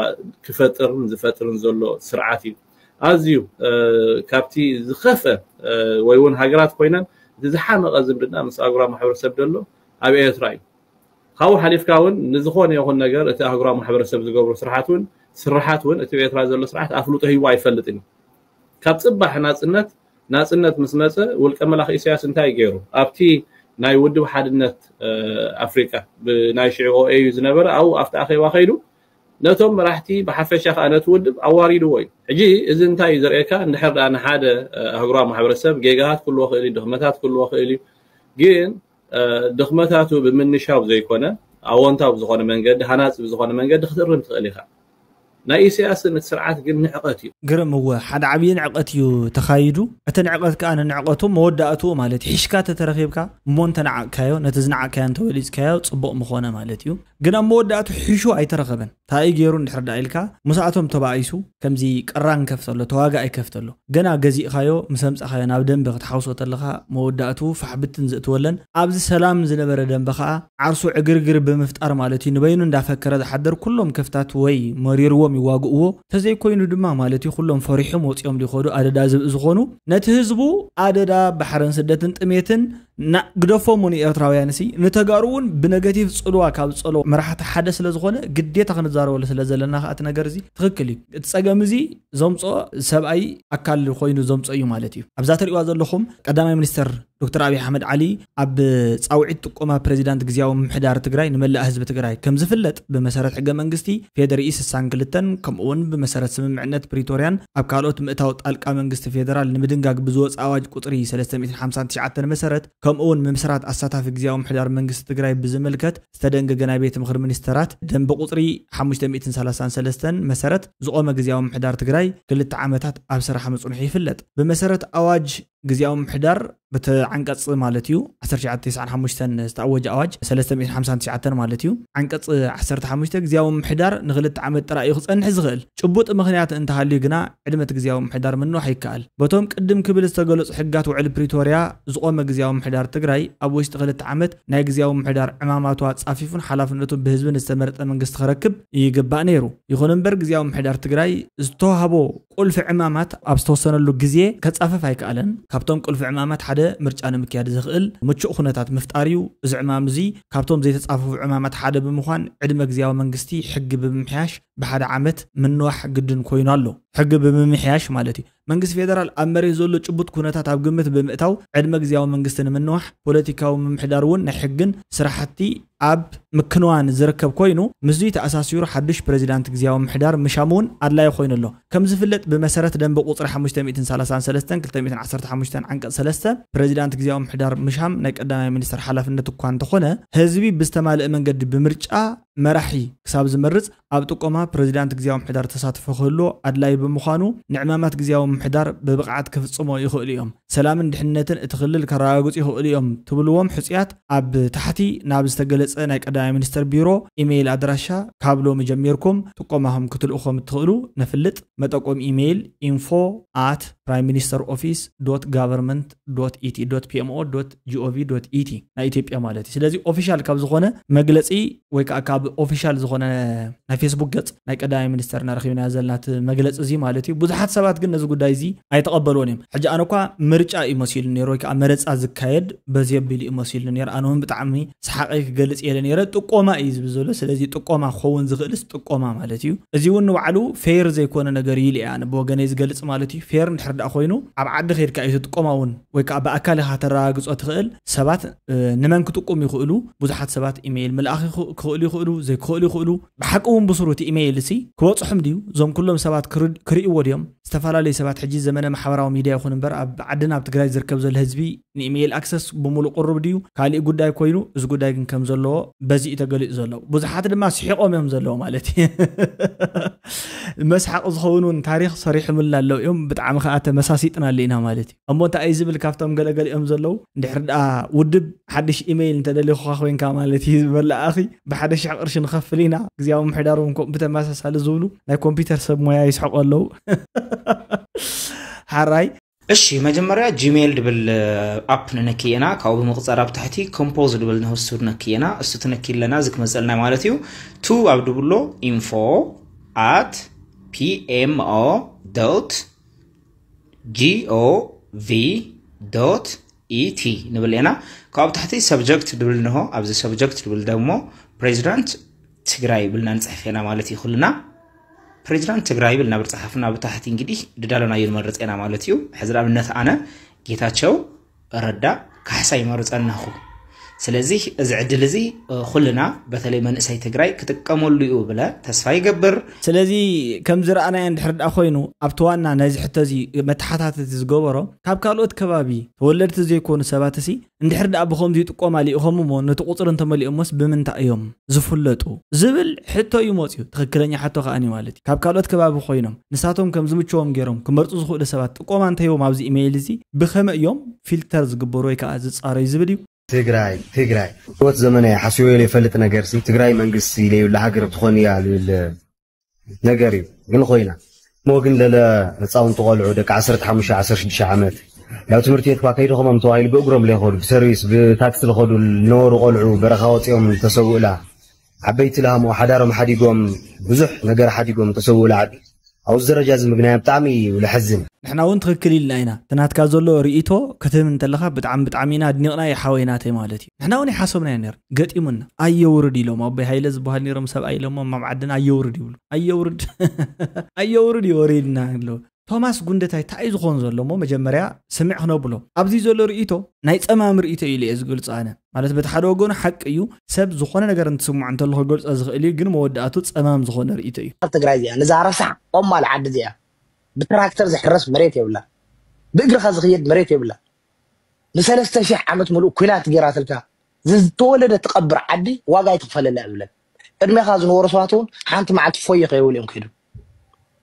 ክፈጥርን ዝፈጥርን ዘሎ ስርዓት እዩ። ኣዝዩ፣ እ፣ ካብቲ ዝኸፍአ፣ እ፣ ወይ እውን ሃገራት ኮይነን እቲ ዝሓመቐ ዝምድና ምስ ኣህጉራዊ ማሕበረሰብ ዘሎ ኣብ ኤርትራ እዩ። ካብኡ ሓሊፍካ እውን ንዝኾነ ይኹን ነገር እቲ ኣህጉራዊ ማሕበረሰብ ዝገብሮ ስርሓት እውን፣ ስርሓት እውን እቲ ኣብ ኤርትራ ዘሎ ስርዓት ኣፍልጦ ሂቡ ኣይፈልጥን እዩ። ካብ ጽባሕ ናጽነት፣ ናጽነት ምስ መጸ ውልቀ መላኺ ኢሳያስ እንታይ ገይሩ? ኣብቲ ናይ ውድብ ሓድነት፣ እ፣ ኣፍሪቃ ብናይ ሽዑ ኦኤዩ ዝነበረ ኣብኡ ኣብቲ ኣኼባ ከይዱ ነቶም መራሕቲ ብሓፈሻ ከኣ ነቲ ውድብ ኣዋሪድዎ እዩ። ሕጂ እዚ እንታይ እዩ ዘርእየካ? እንድሕር ደኣ ንሓደ፣ እ፣ ኣህጉራዊ ማሕበረሰብ ጌጋታት ክህልዎ ክእል እዩ፣ ድኽመታት ክህልዎ ክእል እዩ። ግን፣ እ፣ ድኽመታቱ ብምንሻው ዘይኮነ ኣወንታዊ ብዝኾነ መንገዲ፣ ሃናጺ ብዝኾነ መንገዲ ክትእርም ትኽእል ኢኻ። ናይ ኢሳያስን እቲ ስርዓት ግን ንዕቐት እዩ። ግርም፣ እወ፣ ሓደ ዓብዪ ንዕቐት እዩ ተኻይዱ። እቲ ንዕቐት ከኣ ንንዕቐቱ መወዳእትኡ ማለት እዩ። ሒሽካ ተተረኺብካ እሞ እንተነዓቕካዮ፣ ነቲ ዝነዓቕካዮ እንተበሊጽካዮ ጽቡቕ ምኾነ ማለት እዩ። ግን ኣብ መወዳእቱ ሒሹ ኣይተረኸበን። እንታይ ገይሩ እንድሕር ደኣ ኢልካ፣ ምስኣቶም ተባኢሱ፣ ከምዚ ቅራን ከፍተሎ፣ ተዋጋኣይ ከፍተሎ። ገና ገዚእኻዮ፣ ምስ ኣምጻኻዮ ናብ ደንበ ክትሓውሶ ተለኻ፣ መወዳእቱ ፋሕ ብትን ዝእትወለን፣ ኣብዚ ሰላም ዝነበረ ደንበ ኸኣ፣ ዓርሱ ዕግርግር ብምፍጣር ማለት እዩ፣ ንበይኑ እንዳፈከረ ዝሓድር ኩሎም ከፍታት ወይ መሪርዎም ይዋግእዎ፣ ተዘይኮይኑ ድማ ማለት እዩ፣ ኩሎም ፈሪሖም ወጺኦም ሊኾዱ ኣደዳ ዝብኢ ዝኾኑ፣ ነቲ ህዝቡ ኣደዳ ባሕርን ስደትን ጥሜትን ና-፣ ግደፎም እውን ኤርትራውያን ሲ፣ ንተጋሩ እውን ብነገቲቭ ጽልዋ ካብ ዝጸልዎ መራሕቲ ሓደ ስለ ዝኾነ፣ ግዴታ ክንዛረበሉ ስለ ዘለና ከኣ እቲ ነገር እዚ ትኽክል እዩ። እቲ ጸገም እዚ ዘምጽኦ ሰብኣይ ኣካል ኮይኑ ዘምጽኦ እዩ ማለት እዩ። ኣብዛ ትርእይዋ ዘለኹም ቀዳማይ ሚኒስተር ዶክተር ኣብይ ኣሕመድ ዓሊ ኣብ ፃውዒት ጥቆማ ፕሬዚዳንት ግዜያዊ ምምሕዳር ትግራይ ንመላእ ህዝቢ ትግራይ ከም ዝፍለጥ፣ ብመሰረት ሕገ መንግስቲ ፌዴሪኢ ስሳን ክልተን ከምኡ እውን ብመሰረት ስምምዕነት ፕሪቶርያን ኣብ ካልኦት ምእታው ጣልቃ መንግስቲ ፌዴራል ንምድንጋግ ብዝወፀ ኣዋጅ ቁፅሪ ሰለስተ ሚእትን ሓምሳን ትሽዓተን መሰረት ከምኡ እውን ምምስራት ኣሳታፊ ግዜያዊ ምምሕዳር መንግስቲ ትግራይ ብዝምልከት ዝተደንገገ ናይ ቤት ምኽሪ ሚኒስተራት ደንበ ቁፅሪ ሓሙሽተ ሚእትን ሰላሳን ሰለስተን መሰረት ዝቖመ ግዜያዊ ምምሕዳር ትግራይ ክልተ ዓመታት ኣብ ስራሕ ምፅንሑ ይፍለጥ። ብመሰረት ኣዋጅ ግዜያዊ ምምሕዳር በቲ ዓንቀፅ ማለት እዩ ዓሰርተ ትሽዓተ ተስዓን ሓሙሽተን ዝተኣወጀ ኣዋጅ ሰለስተ ሚእትን ሓምሳን ትሽዓተን ማለት እዩ ዓንቀፅ ዓሰርተ ሓሙሽተ ግዜያዊ ምምሕዳር ንክልተ ዓመት ጥራይ እዩ ክፀንሕ ዝኽእል። ጭቡጥ ምኽንያት እንተሃልዩ ግና ዕድመ እቲ ግዜያዊ ምምሕዳር ምንዋሕ ይከኣል። በቶም ቅድም ክብል ዝተገለፁ ሕግጋት ውዕል ፕሪቶርያ ዝቖመ ግዜያዊ ምምሕዳር ትግራይ ኣብ ውሽጢ ክልተ ዓመት ናይ ግዜያዊ ምምሕዳር ዕማማቱ ኣፃፊፉን ሓላፍነቱ ብህዝቢ ንዝተመረጠ መንግስቲ ክረክብ ይግባእ ነይሩ። ይኹን እምበር ግዜያዊ ምምሕዳር ትግራይ ዝተዋህቦ ቁልፊ ዕማማት ኣብ ዝተወሰነሉ ግዜ ከፃፍፍ ኣይከኣለን። ካብቶም ቁልፊ ዕማማት ሓደ ምርጫ ንምክያድ ዘኽእል ምቹእ ኩነታት ምፍጣር እዩ። እዚ ዕማም እዚ ካብቶም ዘይተፃፈፉ ዕማማት ሓደ ብምዃን ዕድመ ግዜያዊ መንግስቲ ሕጊ ብምምሕያሽ ብሓደ ዓመት ምንዋሕ ግድን ኮይኑ ኣሎ። ሕጊ ብምምሕያሽ ማለት እዩ። መንግስቲ ፌደራል ኣብ መሬት ዘሎ ጭቡጥ ኩነታት ኣብ ግምት ብምእታው ዕድመ ግዜያዊ መንግስቲ ንምንዋሕ ፖለቲካዊ ምምሕዳር እውን ናይ ሕግን ስራሕቲ ኣብ ምክንዋን ዝርከብ ኮይኑ ምስዚ ተኣሳሲሩ ሓዱሽ ፕሬዚዳንት ግዜያዊ ምምሕዳር ምሻም እውን ኣድላዩ ኮይኑ ኣሎ። ከም ዝፍለጥ ብመሰረት ደንበ ቁፅሪ ሓሙሽተ ሚእትን ሰላሳን ሰለስተን ክልተ ሚእትን ዓሰርተ ሓሙሽተን ዓንቀፅ ሰለስተ ፕሬዚዳንት ግዜያዊ ምምሕዳር ምሻም ናይ ቀዳማይ ሚኒስትር ሓላፍነት እኳ እንተኾነ ህዝቢ ብዝተማልአ መንገዲ ብምርጫ መራሒ ክሳብ ዝመርፅ ኣብ ጥቆማ ፕሬዚዳንት ግዜያዊ ምምሕዳር ተሳትፎ ክህልዎ ኣድላዪ ብምዃኑ ንዕማማት ግዜያዊ ምምሕዳር ብብቕዓት ክፍፅሞ ይኽእሉ እዮም። ሰላምን ድሕንነትን እቲ ክልል ከረጋግፁ ይኽእሉ እዮም ትብልዎም ሕፁያት ኣብ ታሕቲ ናብ ዝተገለፀ ናይ ቀዳማይ ሚኒስትር ቢሮ ኢሜይል ኣድራሻ ካብ ሎሚ ጀሚርኩም ጥቆማኹም ክትልእኹ ከም እትኽእሉ ነፍልጥ። መጠቆም ኢሜይል info at prime minister office dot government dot et dot pmo dot gov dot et ናይ ኢትዮጵያ ማለት እዩ። ስለዚ ኦፊሻል ካብ ዝኾነ መግለፂ ወይ ከዓ ካብ ኦፊሻል ዝኾነ ናይ ፌስቡክ ገፅ ናይ ቀዳማይ ሚኒስተርና ረኺብና ዘለና እቲ መግለፂ እዚ ማለት እዩ። ብዙሓት ሰባት ግን ነዚ ጉዳይ እዚ ኣይተቐበልዎን እዮም። ሕጂ ኣነ እኳ ምርጫ እዩ መሲሉ ነይሩ ወይ ከዓ መረፃ ዝካየድ በዚ ኣቢሉ እዩ መሲሉ ነይሩ። ኣነ እውን ብጣዕሚ ሰሓቀይ ክገልፅ የለ ነይረ። ጥቆማ እዩ ዝብል ዘሎ። ስለዚ ጥቆማ ክኸውን ዝኽእልስ ጥቆማ ማለት እዩ። እዚ እውን ንባዕሉ ፌር ዘይኮነ ነገር ኢሉ እየ ኣነ ብወገነይ ዝገልፅ ማለት እዩ። ፌር እንድሕር ደኣ ኮይኑ ኣብ ዓዲ ከይድካ እዩ እቲ ጥቆማ እውን ወይ ከዓ ብኣካል ኢኻ ከተረጋግፆ ትኽእል። ሰባት እ፣ ንመን ክጥቁም ይኽእሉ? ብዙሓት ሰባት ኢሜይል ምልኣኽ ይኽ- ክኽእሉ ይኽእሉ፣ ዘይክኽእሉ ይኽእሉ። ብሓቂ እውን ብስሩ እቲ ኢሜይል እሲ ክበፅሖም ድዩ? እዞም ኩሎም ሰባት ክር- ክርእይዎ ድዮም? ዝተፈላለዩ ሰባት ሕጂ ዘመነ ማሕበራዊ ሚድያ ይኹን እምበር ኣብ ዓድና ኣብ ትግራይ ዝርከብ ዘሎ ህዝቢ ንኢሜይል ኣክሰስ ብምሉእ ቅሩብ ድዩ? ካሊእ ጉዳይ ኮይኑ እዚ ጉዳይ ግን ከም ዘለዎ በዚ እዩ ተገሊፁ ዘሎ። ብዙሓት ድማ ስሒቆም እዮም ዘለዉ ማለት እዩ። መስሓቂ ዝኸውን እውን ታሪክ ሰሪሖምልና ኣለዉ እዮም። ብጣዕሚ ከዓ ተመሳሲጥናሉ ኢና ማለት እዩ። እሞ እንታይ እዩ ዝብል ካብቶም ገለገሊኦም ዘለዉ? እንድሕር ደኣ ውድብ ሓድሽ ኢሜይል እንተደሊኹኻ ኮይንካ ማለት እዩ፣ መላኣኺ ብሓደ ሽሕ ቅርሺ ንኸፍል ኢና፣ ግዜያዊ ምምሕዳር እውን ከምኡ ብተመሳሳሊ ዝብሉ ናይ ኮምፒውተር ሰብ ሞያ ይስሕቁ ኣለዉ። ሓራይ። እሺ፣ መጀመርያ ጂሜይል ድብል ኣፕ ንነኪ ኢና። ካብኡ ብምቕጻር ኣብ ታሕቲ ኮምፖዝ ድብል ንህሱ ንነኪ ኢና። እሱ ትነኪ ኣለና እዚ ክመጸልና ማለት እዩ። ቱ ኣብ ድብሎ ኢንፎ ኣት ፒኤምኦ ዶት ጂኦቪ ዶት ኢቲ ንብል ኢና። ካብኡ ታሕቲ ሰብጀክት ድብል ንሆ። ኣብዚ ሰብጀክት ድብል ደግሞ ፕሬዚዳንት ትግራይ ብልና ንጽሕፍ ኢና ማለት እዩ። ኩልና ፕሬዚዳንት ትግራይ ብልና ብርጽሓፍና ብታሕቲ እንግዲህ ድዳለናዮ ንመርጽ ኢና ማለት እዩ። ሕዚ ንኣብነት ኣነ ጌታቸው ረዳ ካሕሳ ይመርጸናኹ። ስለዚህ እዚ ዕድል እዚ እ፣ ኩልና በተለይ መንእሰይ ትግራይ ክጥቀመሉ እዩ ብለ ተስፋ ይገብር። ስለዚ ከምዚ ረኣናዮ እንድሕር ደኣ ኮይኑ ኣብቲ ዋና ናይዚ ሕቶ እዚ መተሓታተቲ ዝገበሮ ካብ ካልኦት ከባቢ ተወለድቲ ዘይኮኑ ሰባት እሲ እንድሕር ደኣ ብኸምዚ ይጥቀማ ሊኢኸም እሞ ነቲ ቁፅሪ እንተመሊኦሞስ ብምንታይ እዮም ዝፍለጡ ዝብል ሕቶ እዩ መፅዩ። ትኽክለኛ ሕቶ ከኣኒ ማለት እዩ። ካብ ካልኦት ከባቢ ኮይኖም ንሳቶም ከም ዝምችዎም ገይሮም ክመርፁ ዝኽእሉ ሰባት ጥቆማ እንተሂቦም ኣብዚ ኢሜይል እዚ ብኸመይ እዮም ፊልተር ዝግበሩ ወይ ከዓ ዝፃረዩ ዝብል እዩ። ትግራይ ትግራይ ህይወት ዘመነ ሓስበዮ ዘይፈልጥ ነገር ሲ ትግራይ መንግስቲ ዘይብላ ሃገር ትኾን እያ ዝብል ነገር እዩ። ግን ኮይና እሞ ግን ለለ ህፃውንቲ ቆልዑ ደቂ ዓሰርተ ሓሙሽተ ዓሰርተ ሽዱሽተ ዓመት ናብ ትምህርቲ ቤት እኳ ከይደኸሞም ተባሂሉ ብእግሮም ለይኸዱ ብሰርቪስ ብታክሲ ለኸዱ ዝነበሩ ቆልዑ በረኻ ወፂኦም ተሰውእላ ዓበይቲ ለሃሞ ሓዳሮም ሓዲጎም ብዙሕ ነገር ሓዲጎም ተሰውእላ ዓዲ ኣብዚ ደረጃ እዚ ምግናዮም ብጣዕሚ እዩ ለሐዝን። ንሕና እውን ትኽክል ኢልና ኢና። እቲ ናትካ ዘሎ ርእይቶ ክትህብ እንተለኻ ብጣዕሚ ብጣዕሚ ኢና ኣድኒቕና ይሓወይ ናተይ ማለት እዩ። ንሕና እውን ይሓሰብና ኢና ነር ገጢሙና ኣየውርድ ኢሎም ኣቦይ ሃይለ ዝበሃል ነይሮም ሰብኣይ ኢሎሞም ኣብ ዓድና ኣየውርድ ይብሉ ኣየውርድ ኣየውርድ ይወሪድና ኣለዉ። ቶማስ ጉንደታይ እንታይ ዝኾን ዘሎ እሞ መጀመርያ ስምዕ ክነብሎ። ኣብዚ ዘሎ ርእይቶ ናይ ጸማም ርእይቶ ኢለ እየ ዝገልጾ ኣነ። ማለት በቲ ሓደ ወገኑ ሓቂ እዩ፣ ሰብ ዝኾነ ነገር እንትስምዖ እንተሎ ክገልጾ ዝኽእል እዩ፣ ግን መወዳእቱ ጸማም ዝኾነ ርእይቶ እዩ። ኣብ ትግራይ እዚኣ ነዛ ረሳሕ ቆማል ዓዲ እዚኣ ብትራክተር ዝሕረስ መሬት የብላ፣ ብእግርኻ ዝኽየድ መሬት የብላ። ንሰለስተ ሺሕ ዓመት ሙሉእ ኲናት ጌራትልካ ዝተወለደ ትቐብር ዓዲ ዋጋ ኣይትኽፈለላ እያ ዝብለካ። ቅድሜኻ ዝነበሩ ሰባት እውን ሓንቲ መዓልቲ ፎየ ከይበሉ እዮም ከይዶም።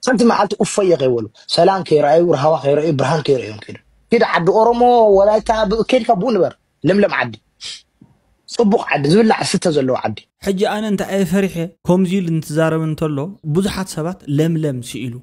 ሓንቲ መዓልቲ እፎየ ከይበሉ፣ ሰላም ከይረኣዩ፣ ራህዋ ከይረኣዩ፣ ብርሃን ከይረኣዩ እዮም ከይዶም። ኪድ ዓዲ ኦሮሞ፣ ወላይታ፣ ብ- ከይድካ ብኡ ንበር። ለምለም ዓዲ፣ ፅቡቕ ዓዲ፣ ዝብላዕ ዝስተ ዘለዎ ዓዲ። ሕጂ ኣነ እንታይ እየ ፈሪሐ፣ ከምዚ ኢሉ እንትዛረብ እንተሎ ብዙሓት ሰባት ለምለም ስኢሉ፣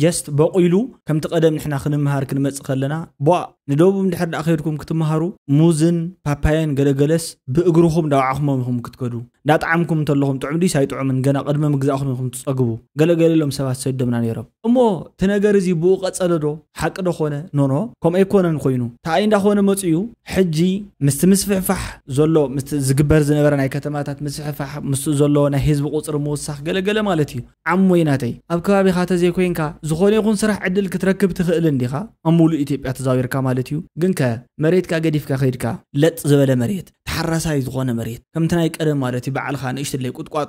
ጀስት በቑሉ። ከምቲ ቀደም ንሕና ክንምሃር ክንመጽእ ከለና፣ ቧእ፣ ንደቡብ እንድሕር ደኣ ከይድኩም ክትምሃሩ፣ ሙዝን ፓፓየን ገለገለስ ብእግርኹም እንዳወዓኹሞም ኢኹም ክትከዱ። እንዳጠዓምኩም እንተለኹም ጥዑም ድዩስ ኣይጥዑምን ገና ቅድሚ ምግዛእኹም ኢኹም ትጸግቡ። ገለገለ ኢሎም ሰባት ሰዶምና ነይሮም። እሞ እቲ ነገር እዚ ብኡ ቀጸለ ዶ? ሓቂ ዶ ኾነ? ኖኖ፣ ከምኡ ኣይኮነን ኮይኑ። እንታይ እንዳኾነ መጽኡ? ሕጂ ምስቲ ምስፍሕፋሕ ዘሎ፣ ምስቲ ዝግበር ዝነበረ ናይ ከተማታት ምስፍሕፋሕ፣ ምስኡ ዘሎ ናይ ህዝቢ ቁጽሪ ምውሳኽ ገለገለ ማለት እዩ። ዓሞይ ናተይ፣ ኣብ ከባቢኻ ተዘይኮይንካ ዝኾነ ይኹን ስራሕ ዕድል ክትረክብ ትኽእል እንዲኻ፣ ኣብ ሙሉእ ኢትዮጵያ ተዛዊርካ ማለት እዩ። ግንከ መሬትካ ገዲፍካ ከይድካ፣ ለጥ ዝበለ መሬት፣ ተሓራሳይ ዝኾነ መሬት፣ ከምቲ ናይ ቀደም ማለት እዩ፣ ባዕልኻ ንእሽትለይ ቁጥቋጥ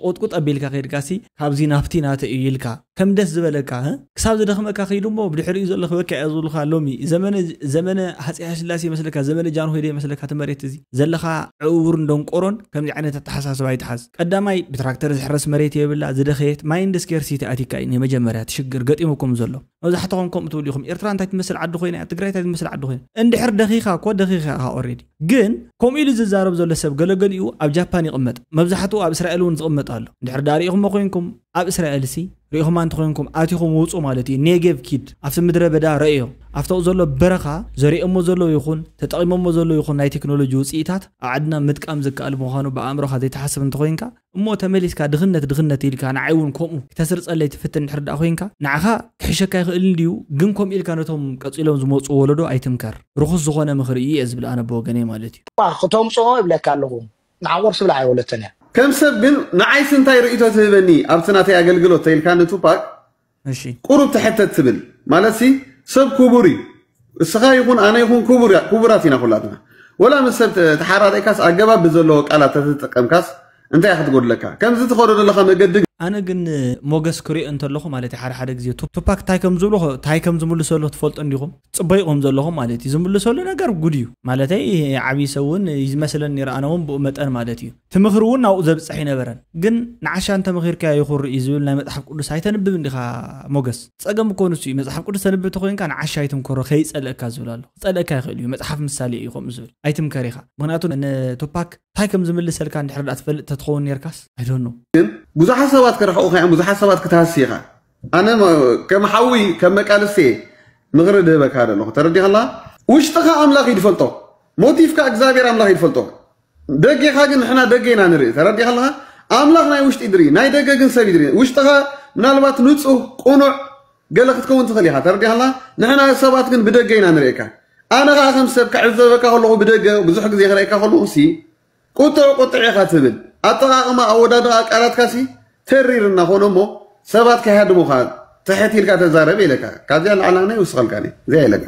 ቁጥቁጥ ኣቢልካ ከይድካሲ፣ ካብዚ ናብቲ ናተ እዩ ኢልካ ከም ደስ ዝበለካ፣ እ? ክሳብ ዝደኽመካ ከይዱ እሞ ብድሕሪኡ ዘሎ ክበክዕ እየ ዝብሉኻ። ሎሚ ዘመነ ዘመነ ሃፀይ ሃይለስላሴ ይመስለካ፣ ዘመነ ጃንሆይ ዶ ይመስለካ? እቲ መሬት እዚ ዘለኻ ዕውርን ደንቆሮን ከምዚ ዓይነት ኣተሓሳስባ ይትሓዝ። ቀዳማይ ብትራክተር ዝሕረስ መሬት የብላ፣ ዝደኸየት ማይንድ ስኬርሲቲ ኣቲካ እዩ ናይ መጀመርያ እቲ ሽግር ገጢሙኩም ዘሎ። መብዛሕትኹም ከምኡ ትብሉ ኢኹም። ኤርትራ እንታይ ትመስል ዓዲ ኮይና እያ? ትግራይ እንታይ ትመስል ዓዲ ኮይና? እንድሕር ደኺኻ እኮ ደኺኻ ኢኻ ኦሬዲ። ግን ከምኡ ኢሉ ዝዛረብ ዘሎ ሰብ ገለገሊኡ ኣብ ጃፓን ይቕመጥ፣ መብዛሕትኡ ኣብ እስራኤል እውን ዝቕመጥ ኣሎ። እንድሕር ደኣ ርኢኹሞ ኮይንኩም ኣብ እስራኤልሲ ርኢኹማ እንተኾይንኩም ኣቲኹም ውጹ ማለት እዩ። ኔጌቭ ኪድ ኣብቲ ምድረ በዳ ረእዮ። ኣብቲ ዘሎ በረኻ ዘሪኦሞ ዘለዉ ይኹን ተጠቒሞሞ ዘለዉ ይኹን ናይ ቴክኖሎጂ ውፅኢታት ኣብ ዓድና ምጥቃም ዝከኣል ብምዃኑ ብኣእምሮኻ ዘይትሓስብ እንተኾይንካ እሞ ተመሊስካ ድኽነት ድኽነት ኢልካ ንዓይ እውን ከምኡ ክተስርፀለይ ትፍትን እንድሕር ደኣ ኮይንካ ንዓኻ ክሕሸካ ይኽእል እንድዩ፣ ግን ከምኡ ኢልካ ነቶም ቀፂሎም ዝመፁ ወለዶ ኣይትምከር። ርኹስ ዝኾነ ምኽሪ እዩ እየ ዝብል ኣነ ብወገነይ ማለት እዩ። እባ ክተምፅኦ ይብለካ ኣለኹ። ንዓቑር ስብላ ኣይወለተን እያ። ከም ሰብ ግን ንዓይስ እንታይ ርእይቶ ትህበኒ ኣብቲ ናተይ ኣገልግሎት ተይልካ ንቱፓክ ቁሩብ ትሕተት ትብል ማለት ሲ ሰብ ክቡር እዩ። እስኻ ይኹን ኣነ ይኹን ክቡራት ኢና ኩላትና። ወላ ምስ ሰብ ተሓራሪእካስ ኣገባብ ብዘለዎ ቃላት ተተጠቀምካስ እንታይ ክትጎድለካ? ከምዚ ትኸዶ ዘለኻ መገዲ ግን። ኣነ ግን ሞገስ ክሪኦ እንተለኹ ማለት ሓደ ሓደ ግዜ ቱፓክ ታይ ከም ዝብሎ ታይ ከም ዝምልሰሉ ትፈልጦ እንዲኹም? ጽበይቑም ዘለኹም ማለት እዩ። ዝምልሰሉ ነገር ጉድ እዩ። ማለተይ ዓብዪ ሰብ እውን እዩ ዝመስለኒ ነይሩ፣ ኣነ እውን ብኡ መጠን ማለት እዩ። እቲ ምኽሪ እውን ናብኡ ዘብጽሕ ኣይነበረን። ግን ንዓሻ እንተመኺርካዮ ይኹሪ እዩ ዝብል ናይ መጽሓፍ ቅዱስ ኣይተንብብን ዲኻ ሞገስ? ጸገም እኮ ንሱ እዩ። መጽሓፍ ቅዱስ ተንብብ ተኾይንካ ንዓሻ ኣይትምከሮ ከይጸልእካ ዝብል ኣሎ። ክጸልእካ ይኽእል እዩ። መጽሓፍ ምሳሌ እዩ ከምኡ ዝብል። ኣይትምከር ኢኻ። ምኽንያቱ ንቱፓክ ታይ ከም ዝምልሰልካ እንድሕር ደኣ ትፈልጥ ተትኸውን ኔርካስ? I don't know። ግን ብዙሓት ሰባት ክርሕቑኻ እዮም፣ ብዙሓት ሰባት ክትሃሲ ኢኻ። ኣነ ከም ሓዊ ከም መቃልስቲ ምኽሪ ድህበካ ዘለኹ ተረዲኻ ኣለኻ። ውሽጥኻ ኣምላኽ እዩ ዝፈልጦ፣ ሞቲፍካ እግዚኣብሔር ኣምላኽ እዩ ዝፈልጦ። ደጌኻ ግን ንሕና ደገ ኢና ንርኢ ተረዲኻ ኣለኻ። ኣምላኽ ናይ ውሽጢ ድርኢ ናይ ደገ ግን ሰብ ይድርኢ። ውሽጥኻ ምናልባት ንጹህ ቁኑዕ ገለ ክትከውን ትኽእል ኢኻ ተረዲኻ ኣለኻ። ንሕና ሰባት ግን ብደገ ኢና ንርእየካ። ኣነ ኸዓ ከም ሰብ ክዕዘበካ ከለኹ ብደገ ብዙሕ ግዜ ክርእየካ ከለኹ ሲ ቁጥዕ ቁጥዕ ኢኻ ትብል። ኣጠቓቕማ ኣወዳድቓ ቃላትካሲ ተሪር እናኾነ እሞ ሰባት ከይሃድሙኻ ትሕት ኢልካ ተዛረብ ኢለካ። ካብዚኣ ንላዕሊ ኣነ ይውስኸልካ እየ። እዚኣ ኢለካ።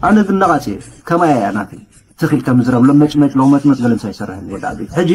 ኣነ ግን ነቓጽ እየ። ከማይ እያ ናተይ። ትኽ ኢልካ ምዝራብ ሎመጭመጭ ሎመጭመጭ ገለ ምሳይ ይሰርሕ ወዲ ዓበይቲ። ሕጂ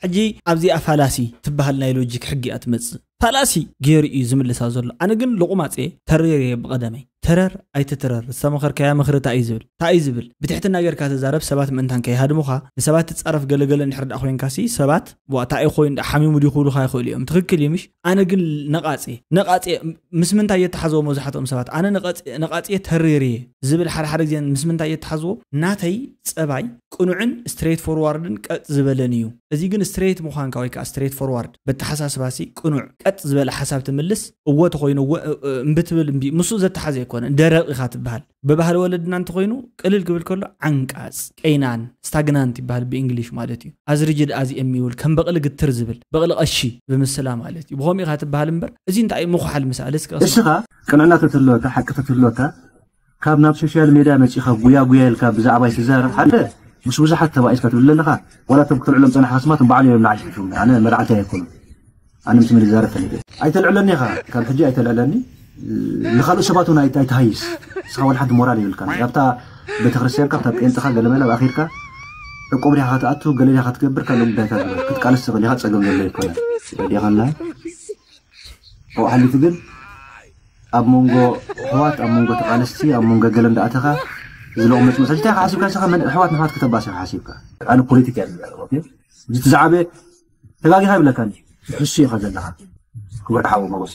ሕጂ ኣብዚኣ ፋላሲ ትበሃል ናይ ሎጂክ ሕጊ እያ ትመጽእ። ፋላሲ ገይሩ እዩ ዝምልሳ ዘሎ። ኣነ ግን ሎቑማጽ እየ። ተሪር እየ ብቐደመይ። ተረር ኣይትትረር፣ ዝተመኸርካያ ምኽሪ እንታይ እዩ ዝብል? እንታይ እዩ ዝብል? ብትሕትና ጌርካ ተዛረብ፣ ሰባት ምእንታን ከይሃድሙኻ። ንሰባት ትጻረፍ ገለገለ እንድሕር ደኣ ኮይንካሲ ሰባት ዋ እንታይ እዩ ኮይኑ ደኣ ሓሚሙ ድዩ ክብሉኻ ይኽእሉ እዮም። ትኽክል እዩ ምሽ? ኣነ ግን ነቓጽ እየ። ነቓጽ እየ። ምስ ምንታይ የተሓዝዎ መብዛሕትኦም ሰባት? ኣነ ነቓጽ ነቓጽ እየ ተሪር እየ ዝብል ሓደ ሓደ ግዜ ምስ ምንታይ የተሓዝዎ? ናተይ ጸባይ ቅኑዕን ስትሬት ፎርዋርድን ቀጥ ዝበለን እዩ። እዚ ግን ስትሬት ምዃንካ ወይ ከዓ ስትሬት ፎርዋርድ በተሓሳስባሲ ቅኑዕ ቀጥ ዝበለ ሓሳብ ትምልስ እወ ተኾይኑ እወ እምቢ ትብል እምቢ ምስኡ ዘተሓዘ ኣይኮነን። ደረቕ ኢኻ ትበሃል። ብባህሊ ወለድና እንተኾይኑ ቅልል ክብል ከሎ ዓንቃጽ፣ ቀይናን፣ ስታግናንት ይበሃል ብእንግሊሽ ማለት እዩ። ኣዝርጅድ ኣዚኤም ይብል ከም በቕሊ ግትር ዝብል በቕሊ ቐሺ ብምስላ ማለት እዩ። ብኸምኡ ኢኻ ትበሃል እምበር እዚ እንታይ እዩ ምኹሓል ምሳል እስከ እስኻ ቅንዕና ተትህልወካ ሓቂ ተትህልወካ ካብ ናብ ሶሻል ሜድያ መጺኻ ጉያ ጉያ ኢልካ ብዛዕባይ ትዛረብ ሓደ ምስ ብዙሓት ተባኢስካ ትብል ኣለኻ ዋላ እቶም ክትልዕሎም ጸናሕካ ስማት ባዕሉ እዮም ላዕሊ ጽሒፎም ኣነ መላዕልቲ ኣይኮኑን ኣነ ምስ መን ዝዛረብ ፈሊጠ ኣይተልዕለኒ ኢኻ ካብ ሕጂ ኣይተልዕለኒ ንኻልኦት ሰባት እውን ኣይት- ኣይትሃይስ። ንስኻ ወላ ሓንቲ ሞራል የብልካ። ኣብታ ቤተክርስትያንካ ኣብታ ጴንጥኻ ገለመለ ኣብ ኣኺርካ ዕቁብ ዲኻ ክትኣቱ፣ ገለ ዲኻ ክትገብር፣ ካልእ ጉዳይካ ግበር። ክትቃለስ ትኽእል ኢኻ፣ ጸገም ዘሎ ኣይኮነን። ተረዲእካና? ኣብኡ ሓሊፉ ግን ኣብ መንጎ ኣሕዋት፣ ኣብ መንጎ ተቓለስቲ፣ ኣብ መንጎ ገለ እንዳኣተኻ ዝለቑ መጽመጽ እንታይ ሓሲብካ ንስኻ? መን ኣሕዋት ንኣሕዋት ከተባሲ ሓሲብካ? ኣነ ፖለቲካ እየ ዝዛረብ። ኦኬ? እዚ ትዛዕበ ተጋጊኻ ይብለካኒ። ትሕሱ ኢኻ ዘለኻ። ክቡር ሓው መጎስ።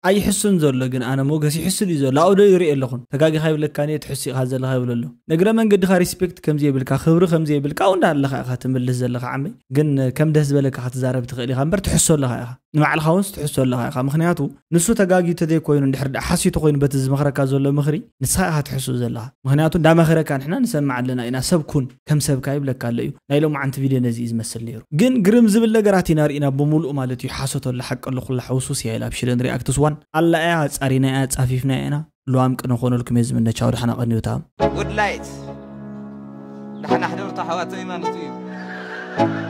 ኣይሕሱን ዘሎ ግን ኣነ ሞገስ ይሕሱ ድዩ ዘሎ ኣብኡ ዶ ይርኢ ኣለኹን ተጋጊኻ ይብለካኒ ትሕሱ ኢኻ ዘለኻ ይብለሎ። ነግረ መንገድኻ ሪስፔክት ከምዚ የብልካ ክብሪ ከምዚ የብልካ ኣብኡ እንዳለኻ ኢኻ ትምልስ ዘለኻ ዓመይ። ግን ከም ደስ ዝበለካ ክትዛረብ ትኽእል ኢኻ እምበር ትሕሶ ኣለኻ ኢኻ። ንባዕልኻ እውን ትሕሶ ኣለኻ ኢኻ። ምኽንያቱ ንሱ ተጋጊ ተዘይኮይኑ እንድሕር ደኣ ሓሲቱ ኮይኑ በቲ ዝመኽረካ ዘሎ ምኽሪ ንስኻ ኢኻ ትሕሱ ዘለኻ። ምኽንያቱ እንዳመኸረካ ንሕና ንሰምዕ ኣለና ኢና። ሰብ ኩን ከም ሰብካ ይብለካ ኣሎ እዩ። ናይ ሎማዓንቲ ቪድዮ ነዚ እዩ ዝመስል ነይሩ። ግን ግርም ዝብል ነገራት ኢና ርኢና ብምሉእ ማለት እዩ። ሓሶት ኣሎ ሓቂ ኣሎ ኩላ ሕውሱስ እያ ኢላ ኣብ ሽደን ሪኣክትስ ዋን ኣላ እያ ኣጻሪና እያ ጻፊፍና እያ ኢና። ልዋም ቅነ ኮነልኩም እየ ዝምነ ቻው ደሓና ቀንዩታ። Good light. ደሓና ሕደርቱ ኣሕዋተይ ማለት እዩ።